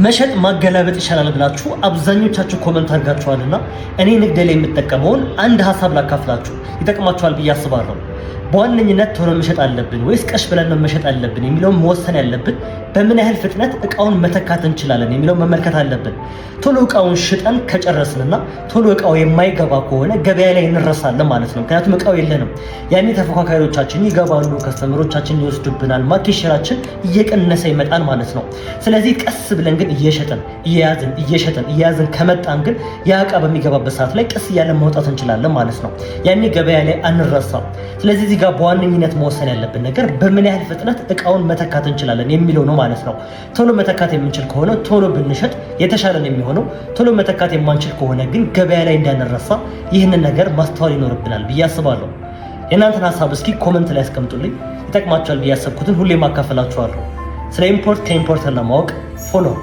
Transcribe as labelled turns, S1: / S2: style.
S1: መሸጥ ማገላበጥ ይሻላል ብላችሁ አብዛኞቻችሁ comment አድርጋችኋልና እኔ ንግድ ላይ የምጠቀመውን አንድ ሀሳብ ላካፍላችሁ፣ ይጠቅማችኋል ብዬ አስባለሁ። በዋነኝነት ቶሎ መሸጥ አለብን ወይስ ቀስ ብለን ነው መሸጥ አለብን የሚለውን መወሰን ያለብን በምን ያህል ፍጥነት እቃውን መተካት እንችላለን የሚለውን መመልከት አለብን። ቶሎ እቃውን ሽጠን ከጨረስንና ቶሎ እቃው የማይገባ ከሆነ ገበያ ላይ እንረሳለን ማለት ነው። ምክንያቱም እቃው የለንም። ያኔ ተፎካካሪዎቻችን ይገባሉ፣ customer ኦቻችን ይወስዱብናል፣ market share ኣችን እየቀነሰ ይመጣል ማለት ነው። ስለዚህ ቀስ ብለን ግን እየሸጥን እየያዝን እየሸጥን እየያዝን ከመጣን ግን ያ እቃ በሚገባበት ሰዓት ላይ ቀስ እያለን መውጣት እንችላለን ማለት ነው። ያኔ ገበያ ላይ አንረሳም። ስለዚህ እዚህ ጋር በዋነኝነት መወሰን ያለብን ነገር በምን ያህል ፍጥነት እቃውን መተካት እንችላለን የሚለው ነው ማለት ነው። ቶሎ መተካት የምንችል ከሆነ ቶሎ ብንሸጥ የተሻለ ነው የሚሆነው። ቶሎ መተካት የማንችል ከሆነ ግን ገበያ ላይ እንዳንረሳ ይህንን ነገር ማስተዋል ይኖርብናል ብዬ አስባለሁ። የእናንተን ሀሳብ እስኪ comment ላይ አስቀምጡልኝ። ይጠቅማችኋል ብዬ ያሰብኩትን ሁሌም አካፍላችኋለሁ። ስለ import ከ importer ለማወቅ follow።